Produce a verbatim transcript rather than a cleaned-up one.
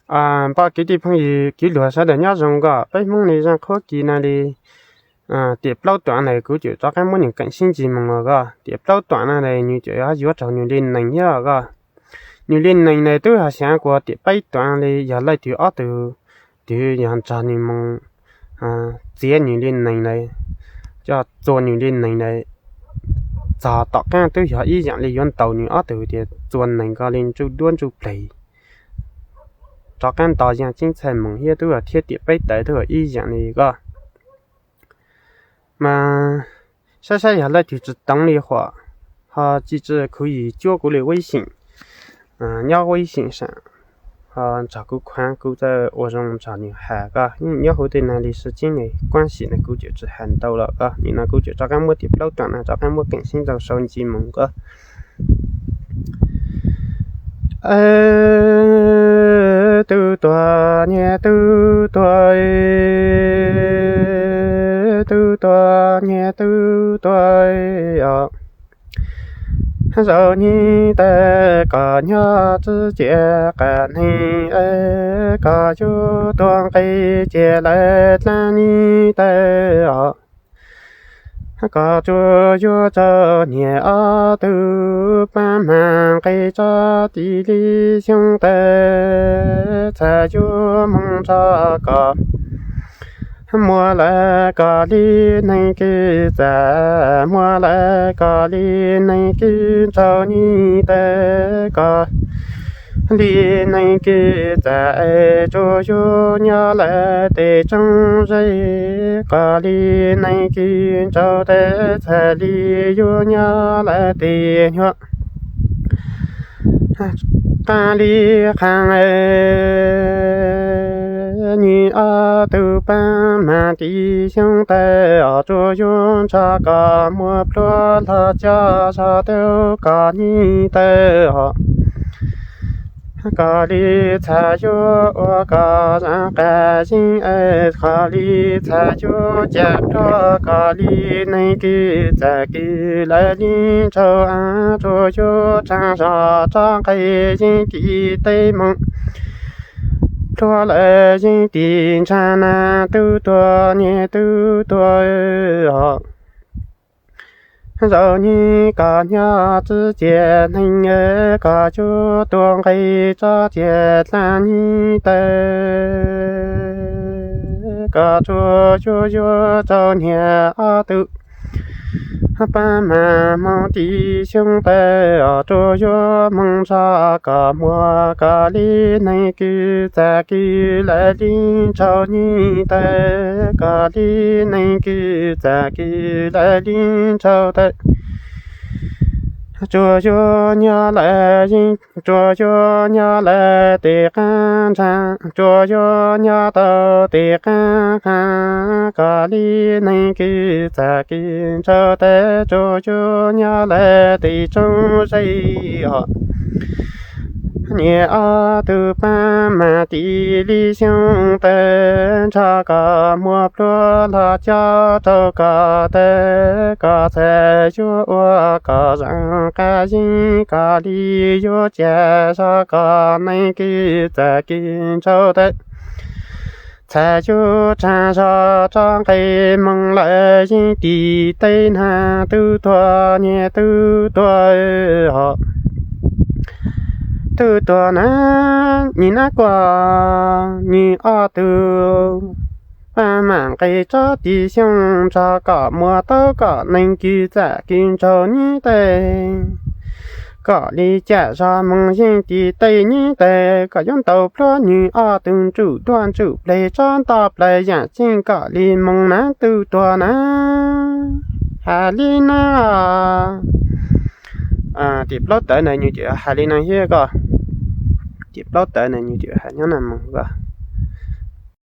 Npa kwv tij phooj ywg kwv luag sawv daws nyob zoo ko. Peb Hmoob li zaj qhuab kis no li, tiam plaub tuam na kuv cawm rov qab muab nws keem sib ntsib moog ko. Tiam plaub tuam no na nws cawm yuav rau nws li nees thiab ko. Nws li nees na twb hais xyaav kuas tiam peb tuam li yog leej twg ob tug twg yog nrog nws moog txiav nws li nees na, coj txua nws li nees na, txog tom qab twb yog ib yaam li yuav ntaus nws ob tug tias txua nees ko li ntsuj duab ntsuj plig. Rov qab nto yaj ceeb txhaj moog thiab twb thiab tiam peb tawv twb ib yaam li ko. Mas saib saib yog leej twg tsis toov li huam, ho tsis tsi khuv yws cuab kuv li web xyeem, nyob web xyeem saam, ho nrog kuv khuav kuv txawj ua zoo nrog nws has ko. Nyob huv tej no li sib ceeb ne kuab xyem no kuv cawm tsis has ntau lawm ko. Nim no kuv cawm rov qab muab tiam plaub tuam no rov qab muab keem sib ntsib sau ntsis moog ko. Tub tuag niam tub tuag, tub tuag niam tub tuag os. Zaum nib tawm koj nyob txwv ciam qam neeg, koj yuav tuag nqis ciam lawv dlaab nib tawm os. Koj tsuas yuav raug niam ob tug paab hmaam nqis tsob tis li xyoo tawm, txhaj yuav moog nrog koj muab lawv koj li neeg kwv txam, muab lawv koj li neeg kwv nraug nib tawm, koj li neeg kwv txam es tsuas yuav nyob lawv tej tsob zeb, koj li neeg kwv nraug tawm txhaj li yuav nyob lawv tej nyuag qab li qhaab. Nws ob tug paab hmaam tis xyoo tawm os, tsuas yuav nrog koj muab plhuav hlo coj zog tau koj nib tawm os. Koj li txhaj yuav ua koj zaam qab yeeb, koj li txhaj yuav cam plhuav, koj li neeg kwv txam kwv lawv li nraug, tsuas yuav tshaaj zog tsob nqaij yeeb tim teb moog plhuav lawv yeeb tim ntshav na. Tub tuag niam tub tuag os. Zaum nib koj nyob txwv ciam neeg, koj yuav tuag nqis tsob ciam dlaab nib tawm, koj tsuas yuav yuav rau niam ob tug paab hmaam hmoov tis xyoo tawm os, tsuas yuav moog nrog koj muab koj li neeg kwv txam kwv lawv li nraug nib tawm, koj li neeg kwv txam kwv lawv li nraug tawm, tsuas yuav nyob lawv yeeb, tsuas yuav nyob lawv tej qab ntshav, tsuas yuav nyob tau tej qab qhaab, koj li neeg kwv txam kwv nraug tawm, tsuas yuav nyob lawv tej tsob zeb os. Niam ob tug paab hmaam tis li xyoo tawm, nrog koj muab plhuav hlo coj rau koj tawm, koj txhaj yuav ua koj zaam qab yeeb, koj li yuav cam zog koj neeg kwv txam kwv nraug tawm, txhaj yuav tshaaj zog tsob nqaij moog lawv yeeb tim teb na. Tub tuag niam tub tuag os. Tub tuag na, nim no kuas nws ob tug paab hmaam nqis tsob tis xyoo nrog koj muab tau koj neeg kwv txam kwv nraug nib tawm, koj li cam zog moog yeej tim teb nib tawm, koj yuav ntaus plhuav nws ob tug ntsuj duab ntsuj plig tsob ntoo plaws yaam ceeb, koj li moog na tub tuag na. Has li no. Tiam plaub tawv na nws cawm has li no thiab ko. Tiam plaub tawv na nws cawm has nyob no moog ko.